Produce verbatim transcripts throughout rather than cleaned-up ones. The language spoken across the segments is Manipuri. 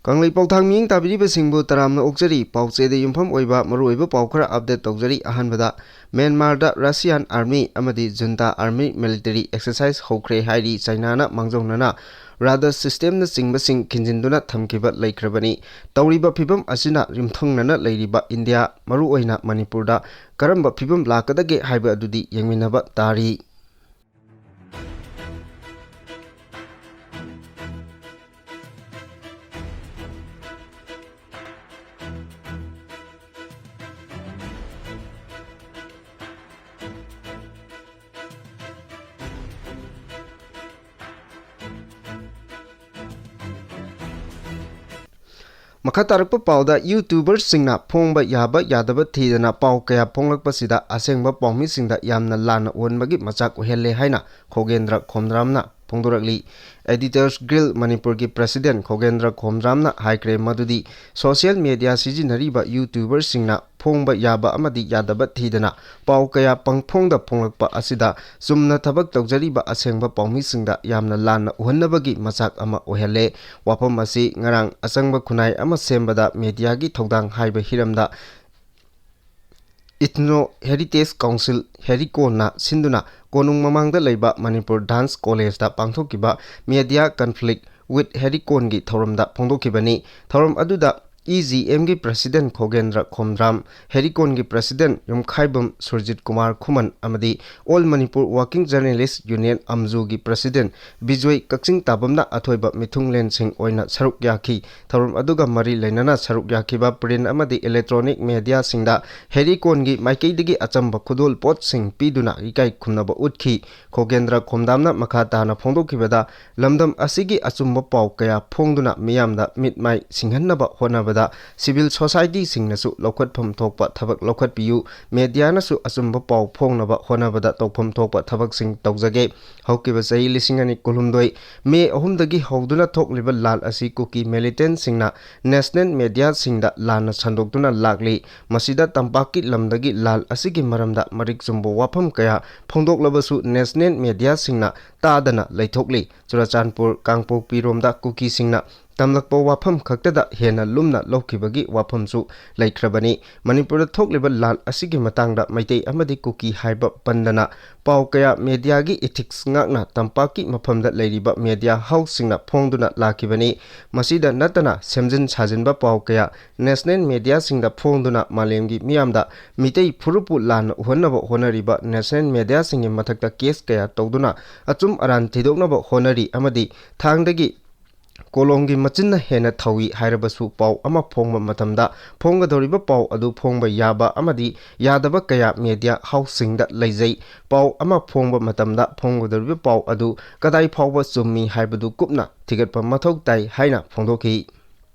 ꯀꯪꯂꯩ ꯄꯥꯎꯊꯥꯡ ꯃꯤꯠꯌꯦꯡ ꯇꯥꯕꯤꯔꯤꯕꯁꯤꯡꯕꯨ ꯇꯔꯥꯝꯅ ꯑꯣꯛꯆꯔꯤ꯫ ꯄꯥꯎ ꯆꯦꯗ ꯌꯨꯝꯐꯝ ꯑꯣꯏꯕ ꯃꯔꯨꯑꯣꯏꯕ ꯄꯥꯎ ꯈꯔ update ꯇꯧꯖꯔꯤ꯫ ꯑꯍꯥꯟꯕꯗ, ꯃ꯭ꯌꯥꯟꯃꯥꯔꯗ Russian Army ꯑꯃꯗꯤ Junta Army military exercise ꯍꯧꯈ꯭ꯔꯦ ꯍꯥꯏꯔꯤ꯫ ꯆꯥꯏꯅꯥꯅ ꯃꯥꯡꯖꯧꯅꯅ radar systemꯅꯆꯤꯡꯕꯁꯤꯡ ꯈꯤꯟꯖꯤꯟꯗꯨꯅ ꯊꯝꯈꯤꯕ ꯂꯩꯈ꯭ꯔꯕꯅꯤ꯫ ꯇꯧꯔꯤꯕ ꯐꯤꯕꯝ ꯑꯁꯤꯅ ꯌꯨꯝꯊꯪꯅꯅ ꯂꯩꯔꯤꯕ ꯏꯟꯗꯤꯌꯥ, ꯃꯔꯨꯑꯣꯏꯅ ꯃꯅꯤꯄꯨꯔꯗ ꯀꯔꯝꯕ ꯐꯤꯕꯝ ꯂꯥꯛꯀꯗꯒꯦ ꯍꯥꯏꯕ ꯑꯗꯨꯗꯤ ꯌꯦꯡꯃꯤꯟꯅꯕ ꯇꯥꯔꯤ꯫ ꯃꯈꯥ ꯇꯥꯔꯛꯄ ꯄꯥꯎꯗ, YouTuberꯁꯤꯡꯅ ꯐꯣꯡꯕ ꯌꯥꯕ ꯌꯥꯗꯕ ꯊꯤꯗꯅ ꯄꯥꯎ ꯀꯌꯥ ꯐꯣꯡꯂꯛꯄꯁꯤꯗ ꯑꯁꯦꯡꯕ ꯄꯥꯎꯃꯤꯁꯤꯡꯗ ꯌꯥꯝꯅ ꯂꯥꯟꯅ ꯎꯍꯟꯕꯒꯤ ꯃꯆꯥꯛ ꯑꯣꯏꯍꯜꯂꯦ ꯍꯥꯏꯅ ꯈꯣꯒꯦꯟꯗ꯭ꯔ ꯈꯣꯝꯗ꯭ꯔꯥꯝꯅ ꯐꯣꯡꯗꯣꯔꯛꯂꯤ꯫ Editors Guild ꯃꯅꯤꯄꯨꯔꯒꯤ president ꯈꯣꯒꯦꯟꯗ꯭ꯔ ꯈꯣꯝꯗ꯭ꯔꯥꯝꯅ ꯍꯥꯏꯈ꯭ꯔꯦ ꯃꯗꯨꯗꯤ social media ꯁꯤꯖꯤꯟꯅꯔꯤꯕ YouTuberꯁꯤꯡꯅ ꯐꯣꯡꯕ ꯌꯥꯕ ꯑꯃꯗꯤ ꯌꯥꯗꯕ ꯊꯤꯗꯅ ꯄꯥꯎ ꯀꯌꯥ ꯄꯪꯐꯣꯡꯗ ꯐꯣꯡꯂꯛꯄ ꯑꯁꯤꯗ ꯆꯨꯝꯅ ꯊꯕꯛ ꯇꯧꯖꯔꯤꯕ ꯑꯁꯦꯡꯕ ꯄꯥꯎꯃꯤꯁꯤꯡꯗ ꯌꯥꯝꯅ ꯂꯥꯟꯅ ꯎꯍꯟꯅꯕꯒꯤ ꯃꯆꯥꯛ ꯑꯃ ꯑꯣꯏꯍꯜꯂꯦ꯫ ꯋꯥꯐꯝ ꯑꯁꯤ ꯉꯔꯥꯡ ꯑꯆꯪꯕ ꯈꯨꯟꯅꯥꯏ ꯑꯃ ꯁꯦꯝꯕꯗ mediaꯒꯤ ꯊꯧꯗꯥꯡ ꯍꯥꯏꯕ ꯍꯤꯔꯝꯗ Ethno Heritage Council, ꯍꯦꯔꯤꯀꯣꯟꯅ ꯁꯤꯟꯗꯨꯅ ꯀꯣꯅꯨꯡ ꯃꯃꯥꯡꯗ ꯂꯩꯕ ꯃꯅꯤꯄꯨꯔ dance collegeꯇ ꯄꯥꯡꯊꯣꯛꯈꯤꯕ Media Conflict with ꯍꯦꯔꯤꯀꯣꯟꯒꯤ ꯊꯧꯔꯝꯗ ꯐꯣꯡꯗꯣꯛꯈꯤꯕꯅꯤ꯫ ꯊꯧꯔꯝ ꯑꯗꯨꯗ EGMꯒꯤ president ꯈꯣꯒꯦꯟꯗ꯭ꯔ ꯈꯣꯝꯗ꯭ꯔꯥꯝ, ꯍꯦꯔꯤꯀꯣꯟꯒꯤ president ꯌꯨꯝꯈꯥꯏꯕꯝ ꯁꯨꯔꯖꯤꯠ ꯀꯨꯃꯥꯔ ꯈꯨꯃꯟ ꯑꯃꯗꯤ All Manipur Working Journalist Union, ꯑꯝꯖꯨꯒꯤ president Bijoy ꯀꯛꯆꯤꯡ ꯇꯥꯕꯝꯅ ꯑꯊꯣꯏꯕ ꯃꯤꯊꯨꯡꯂꯦꯟꯁꯤꯡ ꯑꯣꯏꯅ ꯁꯔꯨꯛ ꯌꯥꯈꯤ꯫ ꯊꯧꯔꯝ ꯑꯗꯨꯒ ꯃꯔꯤ ꯂꯩꯅꯅ ꯁꯔꯨꯛ ꯌꯥꯈꯤꯕ print ꯑꯃꯗꯤ electronic mediaꯁꯤꯡꯗ ꯍꯦꯔꯤꯀꯣꯟꯒꯤ ꯃꯥꯏꯀꯩꯗꯒꯤ ꯑꯆꯝꯕ ꯈꯨꯗꯣꯜ ꯄꯣꯠꯁꯤꯡ ꯄꯤꯗꯨꯅ ꯏꯀꯥꯏ ꯈꯨꯝꯅꯕ ꯎꯠꯈꯤ꯫ ꯈꯣꯒꯦꯟꯗ꯭ꯔ ꯈꯣꯝꯗꯥꯝꯅ ꯃꯈꯥ ꯇꯥꯅ ꯐꯣꯡꯗꯣꯛꯈꯤꯕꯗ, ꯂꯝꯗꯝ ꯑꯁꯤꯒꯤ ꯑꯆꯨꯝꯕ ꯄꯥꯎ ꯀꯌꯥ ꯐꯣꯡꯗꯨꯅ ꯃꯤꯌꯥꯝꯗ ꯃꯤꯠ ꯃꯥꯏ ꯁꯤꯡꯍꯟꯅꯕ ꯍꯣꯠꯅꯕꯗ civil societyꯁꯤꯡꯅꯁꯨ ꯂꯧꯈꯠꯐꯝ ꯊꯣꯛꯄ ꯊꯕꯛ ꯂꯧꯈꯠꯄꯤꯌꯨ, mediaꯅꯁꯨ ꯑꯆꯨꯝꯕ ꯄꯥꯎ ꯐꯣꯡꯅꯕ ꯍꯣꯠꯅꯕꯗ ꯇꯧꯐꯝ ꯊꯣꯛꯄ ꯊꯕꯛꯁꯤꯡ ꯇꯧꯖꯒꯦ꯫ ꯍꯧꯈꯤꯕ ꯆꯍꯤ ꯂꯤꯁꯤꯡ ꯑꯅꯤ ꯀꯨꯟꯍꯨꯝꯗꯣꯏ May ꯑꯍꯨꯝꯗꯒꯤ ꯍꯧꯗꯨꯅ ꯊꯣꯛꯂꯤꯕ ꯂꯥꯜ ꯑꯁꯤ ꯀꯨꯀꯤ militantꯁꯤꯡꯅ national mediaꯁꯤꯡꯗ ꯂꯥꯟꯅ ꯁꯟꯗꯣꯛꯇꯨꯅ ꯂꯥꯛꯂꯤ꯫ ꯃꯁꯤꯗ ꯇꯝꯄꯥꯛꯀꯤ ꯂꯝꯗꯒꯤ ꯂꯥꯜ ꯑꯁꯤꯒꯤ ꯃꯔꯝꯗ ꯃꯔꯤꯛ ꯆꯨꯝꯕ ꯋꯥꯐꯝ ꯀꯌꯥ ꯐꯣꯡꯗꯣꯛꯂꯕꯁꯨ national mediaꯁꯤꯡꯅ ꯇꯥꯗꯅ ꯂꯩꯊꯣꯛꯂꯤ꯫ ꯆꯨꯔꯆꯥꯟꯄꯨꯔ, ꯀꯥꯡꯄꯣꯛꯄꯤꯔꯣꯝꯗ ꯀꯨꯀꯤꯁꯤꯡꯅ ꯇꯝꯂꯛꯄ ꯋꯥꯐꯝ ꯈꯛꯇꯗ ꯍꯦꯟꯅ ꯂꯨꯝꯅ ꯂꯧꯈꯤꯕꯒꯤ ꯋꯥꯐꯝꯁꯨ ꯂꯩꯈ꯭ꯔꯕꯅꯤ꯫ ꯃꯅꯤꯄꯨꯔꯗ ꯊꯣꯛꯂꯤꯕ ꯂꯥꯟ ꯑꯁꯤꯒꯤ ꯃꯇꯥꯡꯗ ꯃꯩꯇꯩ ꯑꯃꯗꯤ ꯀꯨꯀꯤ ꯍꯥꯏꯕ ꯄꯟꯗꯅ ꯄꯥꯎ ꯀꯌꯥ ꯃꯦꯗꯤꯌꯥꯒꯤ ꯏꯊꯤꯛꯁ ꯉꯥꯛꯅ ꯇꯝꯄꯥꯛꯀꯤ ꯃꯐꯝꯗ ꯂꯩꯔꯤꯕ ꯃꯦꯗꯤꯌꯥ ꯍꯥꯎꯁꯁꯤꯡꯅ ꯐꯣꯡꯗꯨꯅ ꯂꯥꯛꯈꯤꯕꯅꯤ꯫ ꯃꯁꯤꯗ ꯅꯠꯇꯅ ꯁꯦꯝꯖꯤꯟ ꯁꯥꯖꯤꯟꯕ ꯄꯥꯎ ꯀꯌꯥ ꯅꯦꯁꯅꯦꯜ ꯃꯦꯗꯤꯌꯥꯁꯤꯡꯗ ꯐꯣꯡꯗꯨꯅ ꯃꯥꯂꯦꯝꯒꯤ ꯃꯤꯌꯥꯝꯗ ꯃꯤꯇꯩ ꯐꯨꯔꯨꯞꯄꯨ ꯂꯥꯟꯅ ꯎꯍꯟꯅꯕ ꯍꯣꯠꯅꯔꯤꯕ ꯅꯦꯁꯅꯦꯜ ꯃꯦꯗꯤꯌꯥꯁꯤꯡꯒꯤ ꯃꯊꯛꯇ ꯀꯦꯁ ꯀꯌꯥ ꯇꯧꯗꯨꯅ ꯑꯆꯨꯝ ꯑꯔꯥꯟ ꯊꯤꯗꯣꯛꯅꯕ ꯍꯣꯠꯅꯔꯤ ꯑꯃꯗꯤ ꯊꯥꯡꯗꯒꯤ ꯀꯣꯂꯣꯝꯒꯤ ꯃꯆꯤꯟꯅ ꯍꯦꯟꯅ ꯊꯧꯏ ꯍꯥꯏꯔꯕꯁꯨ ꯄꯥꯎ ꯑꯃ ꯐꯣꯡꯕ ꯃꯇꯝꯗ ꯐꯣꯡꯒꯗꯧꯔꯤꯕ ꯄꯥꯎ ꯑꯗꯨ ꯐꯣꯡꯕ ꯌꯥꯕ ꯑꯃꯗꯤ ꯌꯥꯗꯕ ꯀꯌꯥ ꯃꯦꯗꯤꯌꯥ ꯍꯥꯎꯁꯁꯤꯡꯗ ꯂꯩꯖꯩ꯫ ꯄꯥꯎ ꯑꯃ ꯐꯣꯡꯕ ꯃꯇꯝꯗ ꯐꯣꯡꯒꯗꯧꯔꯤꯕ ꯄꯥꯎ ꯑꯗꯨ ꯀꯗꯥꯏ ꯐꯥꯎꯕ ꯆꯨꯝꯃꯤ ꯍꯥꯏꯕꯗꯨ ꯀꯨꯞꯅ ꯊꯤꯒꯠꯄ ꯃꯊꯧ ꯇꯥꯏ ꯍꯥꯏꯅ ꯐꯣꯡꯗꯣꯛꯈꯤ꯫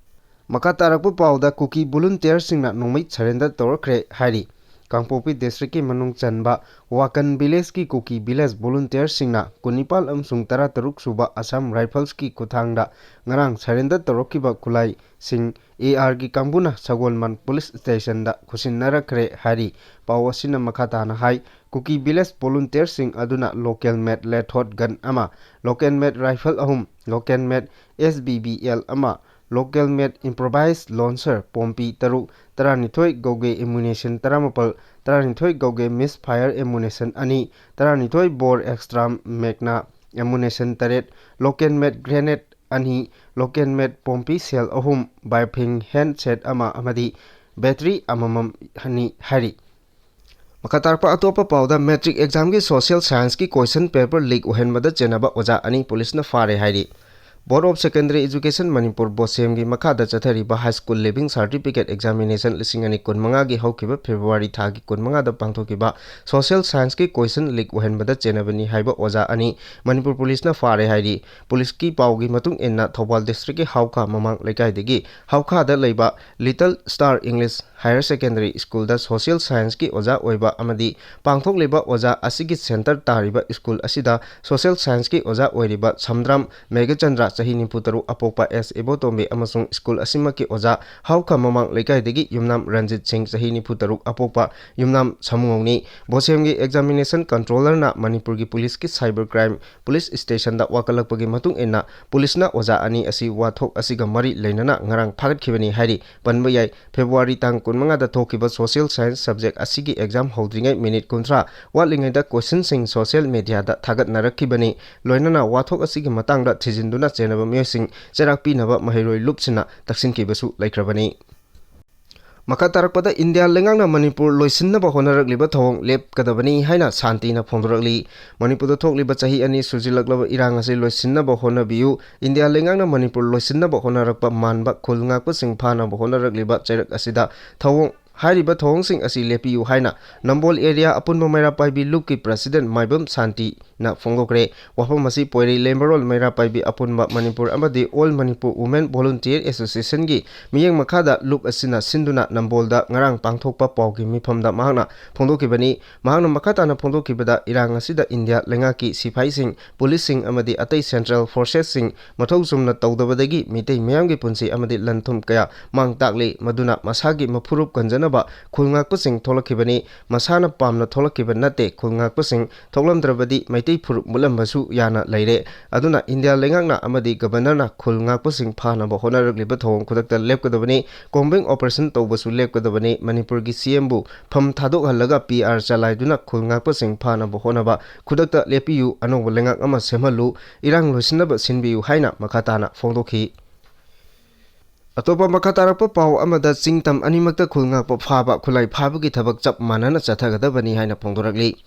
ꯃꯈꯥ ꯇꯥꯔꯛꯄ ꯄꯥꯎꯗ ꯀꯨꯀꯤ ꯚꯣꯂꯨꯟꯇꯤꯌꯔꯁꯤꯡꯅ ꯅꯣꯡꯃꯩ ꯁꯔꯦꯟꯗꯔ ꯇꯧꯔꯛꯈ꯭ꯔꯦ ꯍꯥꯏꯔꯤ꯫ ꯀꯥꯡꯄꯣꯛꯄꯤ ꯗꯤꯁꯇ꯭ꯔꯤꯛꯀꯤ ꯃꯅꯨꯡ ꯆꯟꯕ ꯋꯥꯀꯟ ꯚꯤꯂꯦꯖꯀꯤ ꯀꯨꯀꯤ ꯚꯤꯂꯦꯖ ꯚꯣꯂꯨꯟꯇꯤꯌꯔꯁꯤꯡꯅ ꯀꯨꯟꯅꯤꯄꯥꯜ ꯑꯃꯁꯨꯡ ꯇꯔꯥꯇꯔꯨꯛ ꯁꯨꯕ ꯑꯁꯥꯝ ꯔꯥꯏꯐꯜꯁꯀꯤ ꯈꯨꯠꯊꯥꯡꯗ ꯉꯔꯥꯡ ꯁꯔꯦꯟꯗꯔ ꯇꯧꯔꯛꯈꯤꯕ ꯈꯨꯠꯂꯥꯏꯁꯤꯡ ꯑꯦ ꯑꯥꯔꯒꯤ ꯀꯥꯡꯕꯨꯅ ꯁꯒꯣꯜꯕꯟ ꯄꯨꯂꯤꯁ ꯁ꯭ꯇꯦꯁꯟꯗ ꯈꯨꯠꯁꯤꯟꯅꯔꯛꯈ꯭ꯔꯦ ꯍꯥꯏꯔꯤ꯫ ꯄꯥꯎ ꯑꯁꯤꯅ ꯃꯈꯥ ꯇꯥꯅ ꯍꯥꯏ, ꯀꯨꯀꯤ ꯚꯤꯂꯦꯖ ꯚꯣꯂꯨꯟꯇꯤꯌꯔꯁꯤꯡ ꯑꯗꯨꯅ ꯂꯣꯀꯦꯜ ꯃꯦꯗ ꯂꯦꯊꯣꯠ ꯒꯟ ꯑꯃ, ꯂꯣꯀꯦꯜ ꯃꯦꯗ ꯔꯥꯏꯐꯜ ꯑꯍꯨꯝ, ꯂꯣꯀꯦꯜ ꯃꯦꯗ ꯑꯦꯁ ꯕꯤ ꯕꯤ ꯑꯦꯜ ꯑꯃ, ꯂꯣꯀꯦꯜ ꯃꯦꯗ ꯏꯝꯄ꯭ꯔꯣꯚꯥꯏꯖ ꯂꯣꯟꯁꯔ ꯄꯣꯝꯄꯤ ꯇꯔꯨꯛ, ꯇꯔꯥꯅꯤꯊꯣꯏ ꯒꯧꯒꯦ ꯑꯦꯃꯨꯅꯦꯁꯟ ꯇꯔꯥꯃꯥꯄꯜ, ꯇꯔꯥꯅꯤꯊꯣꯏ ꯒꯧꯒꯦ ꯃꯤꯁ ꯐꯥꯌꯔ ꯑꯦꯃꯨꯅꯦꯁꯟ ꯑꯅꯤ, ꯇꯔꯥꯅꯤꯊꯣꯏ ꯕꯣꯔ ꯑꯦꯛꯁꯇ꯭ꯔꯥ ꯃꯦꯒꯅꯥ ꯑꯦꯃꯨꯅꯦꯁꯟ ꯇꯔꯦꯠ, ꯂꯣꯀꯦꯜ ꯃꯦꯗ ꯒ꯭ꯔꯦꯅꯦꯗ ꯑꯅꯤ, ꯂꯣꯀꯦꯜ ꯃꯦꯗ ꯄꯣꯝꯄꯤ ꯁꯦꯜ ꯑꯍꯨꯝ, ꯕꯥꯏꯐꯤꯡ ꯍꯦꯟꯗ ꯁꯦꯠ ꯑꯃ ꯑꯃꯗꯤ ꯕꯦꯇ꯭ꯔꯤ ꯑꯃꯃꯝ ꯑꯅꯤ ꯍꯥꯏꯔꯤ꯫ ꯃꯈꯥ ꯇꯥꯔꯛꯄ ꯑꯇꯣꯞꯄ ꯄꯥꯎꯗ, ꯃꯦꯇ꯭ꯔꯤꯛ ꯑꯦꯛꯖꯥꯝꯒꯤ ꯁꯣꯁꯤꯌꯦꯜ ꯁꯥꯏꯟꯁꯀꯤ ꯀꯣꯏꯁꯟ ꯄꯦꯄꯔ ꯂꯤꯛ ꯑꯣꯏꯍꯟꯕꯗ ꯆꯦꯟꯅꯕ ꯑꯣꯖꯥ ꯑꯅꯤ ꯄꯨꯂꯤꯁꯅ ꯐꯥꯔꯦ ꯍꯥꯏꯔꯤ꯫ Board of Secondary Education Manipur, ꯕꯣꯁꯦꯝꯒꯤ ꯃꯈꯥꯗ ꯆꯠꯊꯔꯤꯕ high school leaving certificate examination ꯂꯤꯁꯤꯡ ꯑꯅꯤ ꯀꯨꯟꯃꯉꯥꯒꯤ ꯍꯧꯈꯤꯕ ꯐꯦꯕ꯭ꯔꯨꯋꯥꯔꯤ ꯊꯥꯒꯤ ꯀꯨꯟꯃꯉꯥꯗ ꯄꯥꯡꯊꯣꯛꯈꯤꯕ ꯁꯣꯁꯤꯌꯦꯜ ꯁꯥꯏꯟꯁꯀꯤ ꯀꯣꯏꯁꯟ ꯂꯤꯛ ꯑꯣꯏꯍꯟꯕꯗ ꯆꯦꯟꯅꯕꯅꯤ ꯍꯥꯏꯕ ꯑꯣꯖꯥ ꯑꯅꯤ ꯃꯅꯤꯄꯨꯔ ꯄꯨꯂꯤꯁꯅ ꯐꯥꯔꯦ ꯍꯥꯏꯔꯤ꯫ ꯄꯨꯂꯤꯁꯀꯤ ꯄꯥꯎꯒꯤ ꯃꯇꯨꯡ ꯏꯟꯅ, ꯊꯧꯕꯥꯜ ꯗꯤꯁꯇ꯭ꯔꯤꯛꯀꯤ ꯍꯥꯎꯈꯥ ꯃꯃꯥꯡ ꯂꯩꯀꯥꯏꯗꯒꯤ ꯍꯥꯎꯈꯥꯗ ꯂꯩꯕ little star English higher secondary ꯁ꯭ꯀꯨꯜꯗ ꯁꯣꯁꯤꯌꯦꯜ ꯁꯥꯏꯟꯁꯀꯤ ꯑꯣꯖꯥ ꯑꯣꯏꯕ ꯑꯃꯗꯤ ꯄꯥꯡꯊꯣꯛꯂꯤꯕ ꯑꯣꯖꯥ ꯑꯁꯤꯒꯤ ꯁꯦꯟꯇꯔ ꯇꯥꯔꯤꯕ ꯁ꯭ꯀꯨꯜ ꯑꯁꯤꯗ ꯁꯣꯁꯤꯌꯦꯜ ꯁꯥꯏꯟꯁꯀꯤ ꯑꯣꯖꯥ ꯑꯣꯏꯔꯤꯕ ꯁꯝꯗ꯭ꯔꯥꯝ ꯃꯦꯘꯆꯟꯗ꯭ꯔ, ꯆꯍꯤ ꯅꯤꯐꯨ ꯇꯔꯨꯛ ꯑꯄꯣꯛꯄ ꯑꯦꯁ ꯏꯕꯣꯇꯣꯝꯕꯤ ꯑꯃꯁꯨꯡ ꯁ꯭ꯀꯨꯜ ꯑꯁꯤꯃꯛꯀꯤ ꯑꯣꯖꯥ ꯍꯥꯎꯈꯥ ꯃꯃꯥꯡ ꯂꯩꯀꯥꯏꯗꯒꯤ ꯌꯨꯝꯅꯥꯝ ꯔꯟꯖꯤꯠ ꯁꯤꯡ, ꯆꯍꯤ ꯅꯤꯐꯨ ꯇꯔꯨꯛ ꯑꯄꯣꯛꯄ ꯌꯨꯝꯅꯥꯝ ꯁꯥꯃꯨꯉꯧꯅꯤ꯫ ꯕꯣꯁꯦꯝꯒꯤ examination controllerꯅ ꯃꯅꯤꯄꯨꯔꯒꯤ ꯄꯨꯂꯤꯁꯀꯤ cyber crime ꯄꯨꯂꯤꯁ ꯁ꯭ꯇꯦꯁꯟꯗ ꯋꯥꯀꯠꯂꯛꯄꯒꯤ ꯃꯇꯨꯡ ꯏꯟꯅ ꯄꯨꯂꯤꯁꯅ ꯑꯣꯖꯥ ꯑꯅꯤ ꯑꯁꯤ ꯋꯥꯊꯣꯛ ꯑꯁꯤꯒ ꯃꯔꯤ ꯂꯩꯅꯅ ꯉꯔꯥꯡ ꯐꯥꯒꯠꯈꯤꯕꯅꯤ ꯍꯥꯏꯔꯤ꯫ ꯄꯟꯕ ꯌꯥꯏ, ꯐꯦꯕ꯭ꯔꯨꯋꯥꯔꯤ ꯇꯥꯡ ꯀꯨꯟꯃꯉꯥꯗ ꯊꯣꯛꯈꯤꯕ social science subject ꯑꯁꯤꯒꯤ exam ꯍꯧꯗ꯭ꯔꯤꯉꯩ ꯃꯤꯅꯤꯠ ꯀꯨꯟꯊ꯭ꯔꯥ ꯋꯥꯠꯂꯤꯉꯩꯗ questionꯁꯤꯡ social mediaꯗ ꯊꯥꯒꯠꯅꯔꯛꯈꯤꯕꯅꯤ꯫ ꯂꯣꯏꯅꯅ ꯋꯥꯊꯣꯛ ꯑꯁꯤꯒꯤ ꯃꯇꯥꯡꯗ ꯊꯤꯖꯤꯟꯗꯨꯅ ꯆꯦꯟꯅꯕ ꯃꯤꯑꯣꯏꯁꯤꯡ ꯆꯩꯔꯥꯛ ꯄꯤꯅꯕ ꯃꯍꯩꯔꯣꯏ ꯂꯨꯞꯁꯤꯟꯅ ꯇꯛꯁꯤꯟꯈꯤꯕꯁꯨ ꯂꯩꯈ꯭ꯔꯕꯅꯤ꯫ ꯃꯈꯥ ꯇꯥꯔꯛꯄꯗ, ꯏꯟꯗꯤꯌꯥ ꯂꯩꯉꯥꯛꯅ ꯃꯅꯤꯄꯨꯔ ꯂꯣꯏꯁꯤꯟꯅꯕ ꯍꯣꯠꯅꯔꯛꯂꯤꯕ ꯊꯧꯑꯣꯡ ꯂꯦꯞꯀꯗꯕꯅꯤ ꯍꯥꯏꯅ ꯁꯥꯟꯇꯤꯅ ꯐꯣꯡꯗꯣꯔꯛꯂꯤ꯫ ꯃꯅꯤꯄꯨꯔꯗ ꯊꯣꯛꯂꯤꯕ ꯆꯍꯤ ꯑꯅꯤ ꯁꯨꯖꯤꯜꯂꯛꯂꯕ ꯏꯔꯥꯡ ꯑꯁꯤ ꯂꯣꯏꯁꯤꯟꯅꯕ ꯍꯣꯠꯅꯕꯤꯌꯨ꯫ ꯏꯟꯗꯤꯌꯥ ꯂꯩꯉꯥꯛꯅ ꯃꯅꯤꯄꯨꯔ ꯂꯣꯏꯁꯤꯟꯅꯕ ꯍꯣꯠꯅꯔꯛꯄ ꯃꯥꯟꯕ ꯈꯨꯜ ꯉꯥꯛꯄꯁꯤꯡ ꯐꯥꯅꯕ ꯍꯣꯠꯅꯔꯛꯂꯤꯕ ꯆꯩꯔꯛ ꯑꯁꯤꯗ ꯊꯧꯑꯣꯡ, ꯍꯥꯏꯔꯤꯕ ꯊꯧꯑꯣꯡꯁꯤꯡ ꯑꯁꯤ ꯂꯦꯞꯄꯤꯌꯨ ꯍꯥꯏꯅ ꯅꯝꯕꯣꯜ ꯑꯦꯔꯤꯌꯥ ꯑꯄꯨꯟꯕ ꯃꯩꯔꯥ ꯄꯥꯏꯕꯤ ꯂꯨꯞꯀꯤ president ꯃꯥꯏꯕꯝ ꯁꯥꯟꯇꯤꯅ ꯐꯣꯡꯗꯣꯛꯈ꯭ꯔꯦ꯫ ꯋꯥꯐꯝ ꯑꯁꯤ ꯄꯣꯏꯔꯩ ꯂꯩꯃꯔꯣꯜ ꯃꯩꯔꯥ ꯄꯥꯏꯕꯤ ꯑꯄꯨꯟꯕ ꯃꯅꯤꯄꯨꯔ ꯑꯃꯗꯤ All Manipur Women Volunteer Associationꯒꯤ ꯃꯤꯠꯌꯦꯡ ꯃꯈꯥꯗ ꯂꯨꯞ ꯑꯁꯤꯅ ꯁꯤꯟꯗꯨꯅ ꯅꯝꯕꯣꯜꯗ ꯉꯔꯥꯡ ꯄꯥꯡꯊꯣꯛꯄ ꯄꯥꯎꯒꯤ ꯃꯤꯐꯝꯗ ꯃꯍꯥꯛꯅ ꯐꯣꯡꯗꯣꯛꯈꯤꯕꯅꯤ꯫ ꯃꯍꯥꯛꯅ ꯃꯈꯥ ꯇꯥꯅ ꯐꯣꯡꯗꯣꯛꯈꯤꯕꯗ, ꯏꯔꯥꯡ ꯑꯁꯤꯗ ꯏꯟꯗꯤꯌꯥ ꯂꯩꯉꯥꯛꯀꯤ ꯁꯤꯐꯥꯏꯁꯤꯡ, ꯄꯨꯂꯤꯁꯁꯤꯡ ꯑꯃꯗꯤ ꯑꯇꯩ central forcesꯁꯤꯡ ꯃꯊꯧ ꯆꯨꯝꯅ ꯇꯧꯗꯕꯗꯒꯤ ꯃꯤꯇꯩ ꯃꯤꯌꯥꯝꯒꯤ ꯄꯨꯟꯁꯤ ꯑꯃꯗꯤ ꯂꯟ ꯊꯨꯝ ꯀꯌꯥ ꯃꯥꯡ ꯇꯥꯛꯂꯤ꯫ ꯃꯗꯨꯅ ꯃꯁꯥꯒꯤ ꯃꯐꯨꯔꯨꯞ ꯀꯟꯖꯅꯕ ꯈꯨꯜ ꯉꯥꯛꯄꯁꯤꯡ ꯊꯣꯛꯂꯛꯈꯤꯕꯅꯤ꯫ ꯃꯁꯥꯅ ꯄꯥꯝꯅ ꯊꯣꯛꯂꯛꯈꯤꯕ ꯅꯠꯇꯦ꯫ ꯈꯨꯜ ꯉꯥꯛꯄꯁꯤꯡ ꯊꯣꯛꯂꯝꯗ꯭ꯔꯕꯗꯤ ꯃꯩꯇꯩ ꯐꯨꯔꯨꯞ ꯃꯨꯠꯂꯝꯕꯁꯨ ꯌꯥꯅ ꯂꯩꯔꯦ꯫ ꯑꯗꯨꯅ ꯏꯟꯗꯤꯌꯥ ꯂꯩꯉꯥꯛꯅ ꯑꯃꯗꯤ governorꯅ ꯈꯨꯜ ꯉꯥꯛꯄꯁꯤꯡ ꯐꯥꯅꯕ ꯍꯣꯠꯅꯔꯛꯂꯤꯕ ꯊꯧꯑꯣꯡ ꯈꯨꯗꯛꯇ ꯂꯦꯞꯀꯗꯕꯅꯤ꯫ Combing operation ꯇꯧꯕꯁꯨ ꯂꯦꯞꯀꯗꯕꯅꯤ꯫ ꯃꯅꯤꯄꯨꯔꯒꯤ CMꯕꯨ ꯐꯝ ꯊꯥꯗꯣꯛꯍꯜꯂꯒ PR ꯆꯂꯥꯏꯗꯨꯅ ꯈꯨꯜ ꯉꯥꯛꯄꯁꯤꯡ ꯐꯥꯅꯕ ꯍꯣꯠꯅꯕ ꯈꯨꯗꯛꯇ ꯂꯦꯞꯄꯤꯌꯨ꯫ ꯑꯅꯧꯕ ꯂꯩꯉꯥꯛ ꯑꯃ ꯁꯦꯝꯍꯜꯂꯨ꯫ ꯏꯔꯥꯡ ꯂꯣꯏꯁꯤꯟꯅꯕ ꯁꯤꯟꯕꯤꯌꯨ ꯍꯥꯏꯅ ꯃꯈꯥ ꯇꯥꯅ ꯐꯣꯡꯗꯣꯛꯈꯤ꯫ ꯑꯇꯣꯞꯄ ꯃꯈꯥ ꯇꯥꯔꯛꯄ ꯄꯥꯎ ꯑꯃꯗ, ꯆꯤꯡ ꯇꯝ ꯑꯅꯤꯃꯛꯇ ꯈꯨꯜ ꯉꯥꯛꯄ ꯐꯥꯕ, ꯈꯨꯠꯂꯥꯏ ꯐꯥꯕꯒꯤ ꯊꯕꯛ ꯆꯞ ꯃꯥꯟꯅꯅ ꯆꯠꯊꯒꯗꯕꯅꯤ ꯍꯥꯏꯅ ꯐꯣꯡꯗꯣꯔꯛꯂꯤ꯫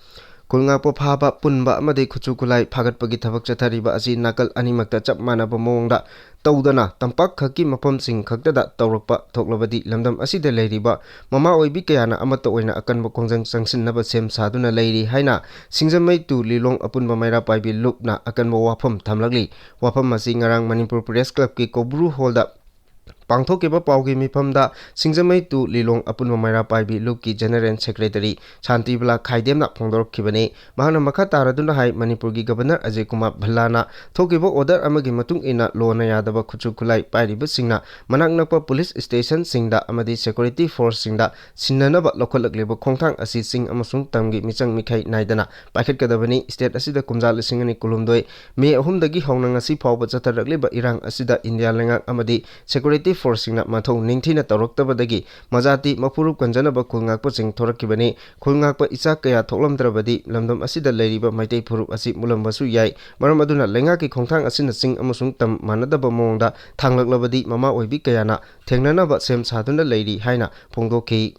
ꯈꯨꯜ ꯉꯥꯛꯄ ꯐꯥꯕ, ꯄꯨꯟꯕ ꯑꯃꯗꯤ ꯈꯨꯠꯁꯨ ꯈꯨꯠꯂꯥꯏ ꯐꯥꯒꯠꯄꯒꯤ ꯊꯕꯛ ꯆꯠꯊꯔꯤꯕ ꯑꯁꯤ ꯅꯥꯀꯜ ꯑꯅꯤꯃꯛꯇ ꯆꯞ ꯃꯥꯟꯅꯕ ꯃꯑꯣꯡꯗ ꯇꯧꯗꯅ ꯇꯝꯄꯥꯛ ꯈꯛꯀꯤ ꯃꯐꯝꯁꯤꯡ ꯈꯛꯇꯗ ꯇꯧꯔꯛꯄ ꯊꯣꯛꯂꯕꯗꯤ ꯂꯝꯗꯝ ꯑꯁꯤꯗ ꯂꯩꯔꯤꯕ ꯃꯃꯥ ꯑꯣꯏꯕꯤ ꯀꯌꯥꯅ ꯑꯃꯠꯇ ꯑꯣꯏꯅ ꯑꯀꯟꯕ ꯈꯣꯡꯖꯪ ꯆꯪꯁꯤꯟꯅꯕ ꯁꯦꯝ ꯁꯥꯗꯨꯅ ꯂꯩꯔꯤ ꯍꯥꯏꯅ ꯁꯤꯡꯖꯃꯩ ꯇꯨ ꯂꯤꯂꯣꯡ ꯑꯄꯨꯟꯕ ꯃꯩꯔꯥ ꯄꯥꯏꯕꯤ ꯂꯨꯞꯅ ꯑꯀꯟꯕ ꯋꯥꯐꯝ ꯊꯝꯂꯛꯂꯤ꯫ ꯋꯥꯐꯝ ꯑꯁꯤ ꯉꯔꯥꯡ ꯃꯅꯤꯄꯨꯔ Press Clubꯀꯤ ꯀꯧꯕ꯭ꯔꯨ Hallꯗ ꯄꯥꯡꯊꯣꯛꯈꯤꯕ ꯄꯥꯎꯒꯤ ꯃꯤꯐꯝꯗ ꯁꯤꯡꯖꯃꯩ ꯇꯨ ꯂꯤꯂꯣꯡ ꯑꯄꯨꯟꯕ ꯃꯩꯔꯥ ꯄꯥꯏꯕꯤ ꯂꯨꯞꯀꯤ ꯖꯦꯅꯔꯦꯜ ꯁꯦꯀ꯭ꯔꯦꯇꯔꯤ ꯁꯥꯟꯇꯤꯕꯂꯥ ꯈꯥꯏꯗꯦꯝꯅ ꯐꯣꯡꯗꯣꯔꯛꯈꯤꯕꯅꯤ꯫ ꯃꯍꯥꯛꯅ ꯃꯈꯥ ꯇꯥꯔꯗꯨꯅ ꯍꯥꯏ, ꯃꯅꯤꯄꯨꯔꯒꯤ ꯒꯕꯔꯅꯔ ꯑꯖꯌ ꯀꯨꯃꯥꯔ ꯚꯜꯂꯥꯅ ꯊꯣꯛꯈꯤꯕ ꯑꯣꯔꯗꯔ ꯑꯃꯒꯤ ꯃꯇꯨꯡ ꯏꯟꯅ ꯂꯣꯅ ꯌꯥꯗꯕ ꯈꯨꯠꯁꯨ ꯈꯨꯠꯂꯥꯏ ꯄꯥꯏꯔꯤꯕꯁꯤꯡꯅ ꯃꯅꯥꯛ ꯅꯛꯄ ꯄꯨꯂꯤꯁ ꯁ꯭ꯇꯦꯁꯟꯁꯤꯡꯗ ꯑꯃꯗꯤ ꯁꯦꯀ꯭ꯌꯨꯔꯤꯇꯤ ꯐꯣꯔꯁꯁꯤꯡꯗ ꯁꯤꯟꯅꯅꯕ ꯂꯧꯈꯠꯂꯛꯂꯤꯕ ꯈꯣꯡꯊꯥꯡ ꯑꯁꯤ ꯆꯤꯡ ꯑꯃꯁꯨꯡ ꯇꯝꯒꯤ ꯃꯤꯆꯪ ꯃꯤꯈꯥꯏ ꯅꯥꯏꯗꯅ ꯄꯥꯏꯈꯠꯀꯗꯕꯅꯤ꯫ ꯁ꯭ꯇꯦꯠ ꯑꯁꯤꯗ ꯀꯨꯝꯖꯥ ꯂꯤꯁꯤꯡ ꯑꯅꯤ ꯀꯨꯟꯍꯨꯝꯗꯣꯏ ꯃꯦ ꯑꯍꯨꯝꯗꯒꯤ ꯍꯧꯅ ꯉꯁꯤ ꯐꯥꯎꯕ ꯆꯠꯊꯔꯛꯂꯤꯕ ꯏꯔꯥꯡ ꯑꯁꯤꯗ ꯏꯟꯗꯤꯌꯥ ꯂꯩꯉꯥꯛ ꯑꯃꯗꯤ ꯁꯦꯀ꯭ꯌꯨꯔꯤꯇꯤ ꯐꯣꯔꯁꯁꯤꯡꯅ ꯃꯊꯧ ꯅꯤꯡꯊꯤꯅ ꯇꯧꯔꯛꯇꯕꯗꯒꯤ ꯃꯖꯥꯇꯤ ꯃꯄꯨꯔꯨꯞ ꯀꯟꯖꯅꯕ ꯈꯨꯜ ꯉꯥꯛꯄꯁꯤꯡ ꯊꯣꯔꯛꯈꯤꯕꯅꯤ꯫ ꯈꯨꯜ ꯉꯥꯛꯄ ꯏꯆꯥꯛ ꯀꯌꯥ ꯊꯣꯛꯂꯝꯗ꯭ꯔꯕꯗꯤ ꯂꯝꯗꯝ ꯑꯁꯤꯗ ꯂꯩꯔꯤꯕ ꯃꯩꯇꯩ ꯐꯨꯔꯨꯞ ꯑꯁꯤ ꯃꯨꯠꯂꯝꯕꯁꯨ ꯌꯥꯏ꯫ ꯃꯔꯝ ꯑꯗꯨꯅ ꯂꯩꯉꯥꯛꯀꯤ ꯈꯣꯡꯊꯥꯡ ꯑꯁꯤꯅ ꯆꯤꯡ ꯑꯃꯁꯨꯡ ꯇꯝ ꯃꯥꯟꯅꯗꯕ ꯃꯑꯣꯡꯗ ꯊꯥꯡꯂꯛꯂꯕꯗꯤ ꯃꯃꯥ ꯑꯣꯏꯕꯤ ꯀꯌꯥꯅ ꯊꯦꯡꯅꯅꯕ ꯁꯦꯝ ꯁꯥꯗꯨꯅ ꯂꯩꯔꯤ ꯍꯥꯏꯅ ꯐꯣꯡꯗꯣꯛꯈꯤ꯫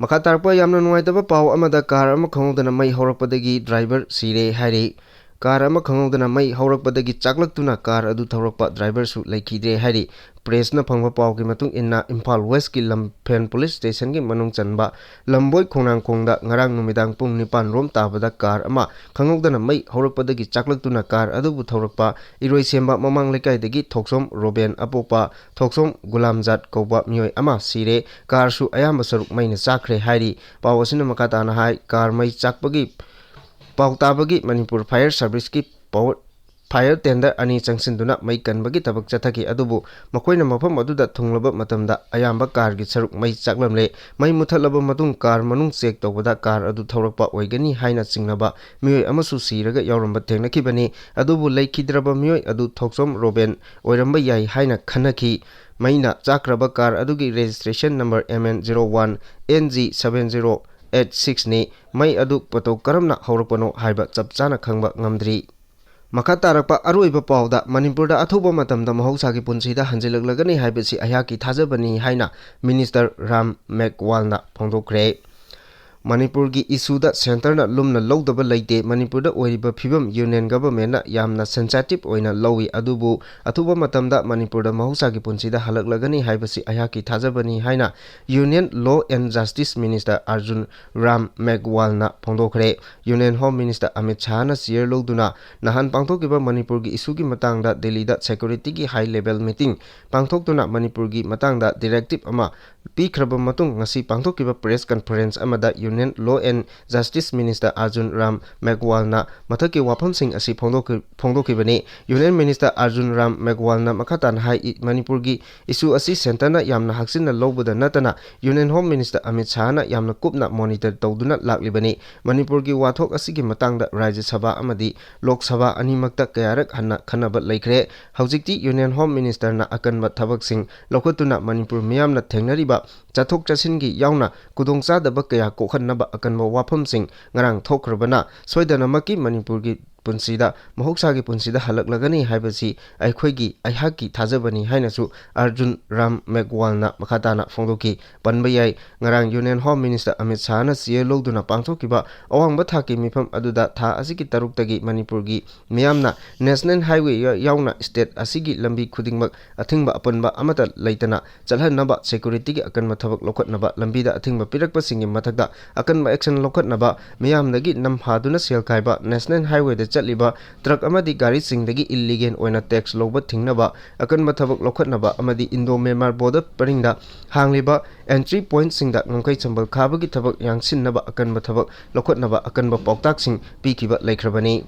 ꯃꯈꯥ ꯇꯥꯔꯛꯄ ꯌꯥꯝꯅ ꯅꯨꯡꯉꯥꯏꯇꯕ ꯄꯥꯎ ꯑꯃꯗ ꯀꯥꯔ ꯑꯃ ꯈꯪꯍꯧꯗꯅ ꯃꯩ ꯍꯧꯔꯛꯄꯗꯒꯤ ꯗ꯭ꯔꯥꯏꯚꯔ ꯁꯤꯔꯦ ꯍꯥꯏꯔꯤ꯫ ꯀꯥꯔ ꯑꯃ ꯈꯪꯍꯧꯗꯅ ꯃꯩ ꯍꯧꯔꯛꯄꯗꯒꯤ ꯆꯥꯛꯂꯛꯇꯨꯅ ꯀꯥꯔ ꯑꯗꯨ ꯊꯧꯔꯛꯄ ꯗ꯭ꯔꯥꯏꯚꯔꯁꯨ ꯂꯩꯈꯤꯗ꯭ꯔꯦ ꯍꯥꯏꯔꯤ꯫ ꯄ꯭ꯔꯦꯁꯅ ꯐꯪꯕ ꯄꯥꯎꯒꯤ ꯃꯇꯨꯡ ꯏꯟꯅ ꯏꯝꯐꯥꯜ ꯋꯦꯁꯀꯤ ꯂꯝꯐꯦꯟ ꯄꯨꯂꯤꯁ ꯁ꯭ꯇꯦꯁꯟꯒꯤ ꯃꯅꯨꯡ ꯆꯟꯕ ꯂꯝꯕꯣꯏ ꯈꯣꯡꯅꯥꯡꯈꯣꯡꯗ ꯉꯔꯥꯡ ꯅꯨꯃꯤꯗꯥꯡ ꯄꯨꯡ ꯅꯤꯄꯥꯟ ꯔꯣꯝ ꯇꯥꯕꯗ ꯀꯥꯔ ꯑꯃ ꯈꯪꯍꯧꯗꯅ ꯃꯩ ꯍꯧꯔꯛꯄꯗꯒꯤ ꯆꯥꯛꯂꯛꯇꯨꯅ ꯀꯥꯔ ꯑꯗꯨꯕꯨ ꯊꯧꯔꯛꯄ ꯏꯔꯣꯏꯁꯦꯝꯕ ꯃꯃꯥꯡ ꯂꯩꯀꯥꯏꯗꯒꯤ ꯊꯣꯛꯁꯣꯝ ꯔꯣꯕꯦꯟ ꯑꯄꯣꯛꯄ ꯊꯣꯛꯁꯣꯝ ꯒꯨꯂꯥꯝꯖꯥꯠ ꯀꯧꯕ ꯃꯤꯑꯣꯏ ꯑꯃ ꯁꯤꯔꯦ꯫ ꯀꯥꯔꯁꯨ ꯑꯌꯥꯝꯕ ꯁꯔꯨꯛ ꯃꯩꯅ ꯆꯥꯛꯈ꯭ꯔꯦ ꯍꯥꯏꯔꯤ꯫ ꯄꯥꯎ ꯑꯁꯤꯅ ꯃꯈꯥ ꯇꯥꯅ ꯍꯥꯏ, ꯀꯥꯔ ꯃꯩ ꯆꯥꯛꯄꯒꯤ ꯄꯥꯎ ꯇꯥꯕꯒꯤ ꯃꯅꯤꯄꯨꯔ ꯐꯥꯌꯔ ꯁꯔꯚꯤꯁꯀꯤ ꯄꯥꯋꯔ, ꯐꯥꯌꯔ ꯇꯦꯟꯗꯔ ꯑꯅꯤ ꯆꯪꯁꯤꯟꯗꯨꯅ ꯃꯩ ꯀꯟꯕꯒꯤ ꯊꯕꯛ ꯆꯠꯊꯈꯤ꯫ ꯑꯗꯨꯕꯨ ꯃꯈꯣꯏꯅ ꯃꯐꯝ ꯑꯗꯨꯗ ꯊꯨꯡꯂꯕ ꯃꯇꯝꯗ ꯑꯌꯥꯝꯕ ꯀꯥꯔꯒꯤ ꯁꯔꯨꯛ ꯃꯩ ꯆꯥꯛꯂꯝꯂꯦ꯫ ꯃꯩ ꯃꯨꯊꯠꯂꯕ ꯃꯇꯨꯡ ꯀꯥꯔ ꯃꯅꯨꯡ ꯆꯦꯛ ꯇꯧꯕꯗ ꯀꯥꯔ ꯑꯗꯨ ꯊꯧꯔꯛꯄ ꯑꯣꯏꯒꯅꯤ ꯍꯥꯏꯅ ꯆꯤꯡꯅꯕ ꯃꯤꯑꯣꯏ ꯑꯃꯁꯨ ꯁꯤꯔꯒ ꯌꯥꯎꯔꯝꯕ ꯊꯦꯡꯅꯈꯤꯕꯅꯤ꯫ ꯑꯗꯨꯕꯨ ꯂꯩꯈꯤꯗ꯭ꯔꯕ ꯃꯤꯑꯣꯏ ꯑꯗꯨ ꯊꯣꯛꯆꯣꯝ ꯔꯣꯕꯦꯟ ꯑꯣꯏꯔꯝꯕ ꯌꯥꯏ ꯍꯥꯏꯅ ꯈꯟꯅꯈꯤ꯫ ꯃꯩꯅ ꯆꯥꯛꯈ꯭ꯔꯕ ꯀꯥꯔ ꯑꯗꯨꯒꯤ registration number M N zero one N G seven zero eight six ꯅꯤ꯫ ꯃꯩ ꯑꯗꯨ ꯃꯇꯧ ꯀꯔꯝꯅ ꯍꯧꯔꯛꯄꯅꯣ ꯍꯥꯏꯕ ꯆꯞ ꯆꯥꯅ ꯈꯪꯕ ꯉꯝꯗ꯭ꯔꯤ꯫ ꯃꯈꯥ ꯇꯥꯔꯛꯄ ꯑꯔꯣꯏꯕ ꯄꯥꯎꯗ, ꯃꯅꯤꯄꯨꯔꯗ ꯑꯊꯨꯕ ꯃꯇꯝꯗ ꯃꯍꯧꯁꯥꯒꯤ ꯄꯨꯟꯁꯤꯗ ꯍꯟꯖꯤꯜꯂꯛꯂꯒꯅꯤ ꯍꯥꯏꯕꯁꯤ ꯑꯩꯍꯥꯛꯀꯤ ꯊꯥꯖꯕꯅꯤ ꯍꯥꯏꯅ ꯃꯤꯅꯤꯁꯇꯔ ꯔꯥꯝ ꯃꯦꯒꯋꯥꯜꯅ ꯐꯣꯡꯗꯣꯛꯈ꯭ꯔꯦ꯫ ꯃꯅꯤꯄꯨꯔꯒꯤ ꯏꯁꯨꯗ ꯁꯦꯟꯇꯔꯅ ꯂꯨꯝꯅ ꯂꯧꯗꯕ ꯂꯩꯇꯦ꯫ ꯃꯅꯤꯄꯨꯔꯗ ꯑꯣꯏꯔꯤꯕ ꯐꯤꯕꯝ ꯌꯨꯅꯤꯌꯟ ꯒꯚꯔꯟꯃꯦꯟꯠꯅ ꯌꯥꯝꯅ ꯁꯦꯟꯁꯤꯇꯤꯚ ꯑꯣꯏꯅ ꯂꯧꯏ, ꯑꯗꯨꯕꯨ ꯑꯊꯨꯕ ꯃꯇꯝꯗ ꯃꯅꯤꯄꯨꯔꯗ ꯃꯍꯧꯁꯥꯒꯤ ꯄꯨꯟꯁꯤꯗ ꯍꯜꯂꯛꯂꯒꯅꯤ ꯍꯥꯏꯕꯁꯤ ꯑꯩꯍꯥꯛꯀꯤ ꯊꯥꯖꯕꯅꯤ ꯍꯥꯏꯅ union law and justice minister Arjun Ram ꯃꯦꯘꯋꯥꯜꯅ ꯐꯣꯡꯗꯣꯛꯈ꯭ꯔꯦ꯫ ꯌꯨꯅꯤꯌꯟ ꯍꯣꯝ ꯃꯤꯅꯤꯁꯇꯔ ꯑꯃꯤꯠ ꯁꯥꯍꯅ ꯆꯤꯌꯔ ꯂꯧꯗꯨꯅ ꯅꯍꯥꯟ ꯄꯥꯡꯊꯣꯛꯈꯤꯕ ꯃꯅꯤꯄꯨꯔꯒꯤ ꯏꯁꯨꯒꯤ ꯃꯇꯥꯡꯗ ꯗꯤꯜꯂꯤꯗ ꯁꯦꯀ꯭ꯌꯨꯔꯤꯇꯤꯒꯤ ꯍꯥꯏ ꯂꯦꯚꯦꯜ ꯃꯤꯇꯤꯡ ꯄꯥꯡꯊꯣꯛꯇꯨꯅ ꯃꯅꯤꯄꯨꯔꯒꯤ ꯃꯇꯥꯡꯗ ꯗꯤꯔꯦꯛꯇꯤꯚ ꯑꯃ ꯄꯤꯈ꯭ꯔꯕ ꯃꯇꯨꯡ ꯉꯁꯤ ꯄꯥꯡꯊꯣꯛꯈꯤꯕ ꯄ꯭ꯔꯦꯁ ꯀꯟꯐꯔꯦꯟꯁ ꯑꯃꯗ union law and justice minister Arjun Ram ꯃꯦꯘꯋꯥꯜꯅ ꯃꯊꯛꯀꯤ ꯋꯥꯐꯝꯁꯤꯡ ꯑꯁꯤ ꯐꯣꯡꯗꯣꯛꯈꯤ-, ꯐꯣꯡꯗꯣꯛꯈꯤꯕꯅꯤ꯫ ꯌꯨꯅꯤꯌꯟ ꯃꯤꯅꯤꯁꯇꯔ ꯑꯔꯖꯨꯟ ꯔꯥꯝ ꯃꯦꯘꯋꯥꯜꯅ ꯃꯈꯥ ꯇꯥꯅ ꯍꯥꯏ, ꯃꯅꯤꯄꯨꯔꯒꯤ ꯏꯁꯨ ꯑꯁꯤ ꯁꯦꯟꯇꯔꯅ ꯌꯥꯝꯅ ꯍꯛꯆꯤꯟꯅ ꯂꯧꯕꯗ ꯅꯠꯇꯅ ꯌꯨꯅꯤꯌꯟ ꯍꯣꯝ ꯃꯤꯅꯤꯁꯇꯔ ꯑꯃꯤꯠ ꯁꯥꯍꯅ ꯌꯥꯝꯅ ꯀꯨꯞꯅ ꯃꯣꯅꯤꯇꯔ ꯇꯧꯗꯨꯅ ꯂꯥꯛꯂꯤꯕꯅꯤ꯫ ꯃꯅꯤꯄꯨꯔꯒꯤ ꯋꯥꯊꯣꯛ ꯑꯁꯤꯒꯤ ꯃꯇꯥꯡꯗ ꯔꯥꯖ꯭ꯌ ꯁꯚꯥ ꯑꯃꯗꯤ ꯂꯣꯛ ꯁꯚꯥ ꯑꯅꯤꯃꯛꯇ ꯀꯌꯥꯔꯛ ꯍꯟꯅ ꯈꯟꯅꯕ ꯂꯩꯈ꯭ꯔꯦ꯫ ꯍꯧꯖꯤꯛꯇꯤ ꯌꯨꯅꯤꯌꯟ ꯍꯣꯝ ꯃꯤꯅꯤꯁꯇꯔꯅ ꯑꯀꯟꯕ ꯊꯕꯛꯁꯤꯡ ꯂꯧꯈꯠꯇꯨꯅ ꯃꯅꯤꯄꯨꯔ ꯃꯤꯌꯥꯝꯅ ꯊꯦꯡꯅꯔꯤꯕ ꯆꯠꯊꯣꯛ ꯆꯠꯁꯤꯟꯒꯤ ꯌꯥꯎꯅ ꯈꯨꯗꯣꯡꯆꯥꯗꯕ ꯀꯌꯥ ꯀꯣꯛꯍꯟꯅꯕ ꯑꯀꯟꯕ ꯋꯥꯐꯝꯁꯤꯡ ꯉꯔꯥꯡ ꯊꯣꯛꯈ꯭ꯔꯕꯅ ꯁꯣꯏꯗꯅꯃꯛꯀꯤ ꯃꯅꯤꯄꯨꯔꯒꯤ ꯄꯨꯟꯁꯤꯗ, ꯃꯍꯧꯁꯥꯒꯤ ꯄꯨꯟꯁꯤꯗ ꯍꯜꯂꯛꯂꯒꯅꯤ ꯍꯥꯏꯕꯁꯤ ꯑꯩꯈꯣꯏꯒꯤ, ꯑꯩꯍꯥꯛꯀꯤ ꯊꯥꯖꯕꯅꯤ ꯍꯥꯏꯅꯁꯨ ꯑꯔꯖꯨꯟ ꯔꯥꯝ ꯃꯦꯘꯋꯥꯜꯅ ꯃꯈꯥ ꯇꯥꯅ ꯐꯣꯡꯗꯣꯛꯈꯤ꯫ ꯄꯟꯕ ꯌꯥꯏ, ꯉꯔꯥꯡ ꯌꯨꯅꯤꯌꯟ ꯍꯣꯝ ꯃꯤꯅꯤꯁꯇꯔ ꯑꯃꯤꯠ ꯁꯥꯍꯅ ꯆꯤꯌꯔ ꯂꯧꯗꯨꯅ ꯄꯥꯡꯊꯣꯛꯈꯤꯕ ꯑꯋꯥꯡꯕ ꯊꯥꯛꯀꯤ ꯃꯤꯐꯝ ꯑꯗꯨꯗ ꯊꯥ ꯑꯁꯤꯒꯤ ꯇꯔꯨꯛꯇꯒꯤ ꯃꯅꯤꯄꯨꯔꯒꯤ ꯃꯤꯌꯥꯝꯅ ꯅꯦꯁꯅꯦꯜ ꯍꯥꯏꯋꯦ ꯌꯥꯎꯅ ꯁ꯭ꯇꯦꯠ ꯑꯁꯤꯒꯤ ꯂꯝꯕꯤ ꯈꯨꯗꯤꯡꯃꯛ ꯑꯊꯤꯡꯕ ꯑꯄꯟꯕ ꯑꯃꯠꯇ ꯂꯩꯇꯅ ꯆꯠꯍꯟꯅꯕ, ꯁꯦꯀ꯭ꯌꯨꯔꯤꯇꯤꯒꯤ ꯑꯀꯟꯕ ꯊꯕꯛ ꯂꯧꯈꯠꯅꯕ, ꯂꯝꯕꯤꯗ ꯑꯊꯤꯡꯕ ꯄꯤꯔꯛꯄꯁꯤꯡꯒꯤ ꯃꯊꯛꯇ ꯑꯀꯟꯕ ꯑꯦꯛꯁꯟ ꯂꯧꯈꯠꯅꯕ, ꯃꯤꯌꯥꯝꯗꯒꯤ ꯅꯝꯍꯥꯗꯨꯅ ꯁꯦꯜ ꯈꯥꯏꯕ, ꯅꯦꯁꯅꯦꯜ ꯍꯥꯏꯋꯦꯗ ꯆꯠꯂꯤꯕ ꯇ꯭ꯔꯛ ꯑꯃꯗꯤ ꯒꯥꯔꯤꯁꯤꯡꯗꯒꯤ ꯏꯜꯂꯤꯒꯦꯜ ꯑꯣꯏꯅ ꯇꯦꯛꯁ ꯂꯧꯕ ꯊꯤꯡꯅꯕ, ꯑꯀꯟꯕ ꯊꯕꯛ ꯂꯧꯈꯠꯅꯕ ꯑꯃꯗꯤ ꯏꯟꯗꯣ ꯃ꯭ꯌꯥꯟꯃꯥꯔ ꯕꯣꯔꯗꯔ ꯄꯔꯤꯡꯗ ꯍꯥꯡꯂꯤꯕ ꯑꯦꯟꯇ꯭ꯔꯤ ꯄꯣꯏꯟꯠꯁꯤꯡꯗ ꯉꯝꯈꯩ ꯁꯝꯕꯜ ꯈꯥꯕꯒꯤ ꯊꯕꯛ ꯌꯥꯡꯁꯤꯟꯅꯕ ꯑꯀꯟꯕ ꯊꯕꯛ ꯂꯧꯈꯠꯅꯕ ꯑꯀꯟꯕ ꯄꯥꯎꯇꯥꯛꯁꯤꯡ ꯄꯤꯈꯤꯕ ꯂꯩꯈ꯭ꯔꯕꯅꯤ꯫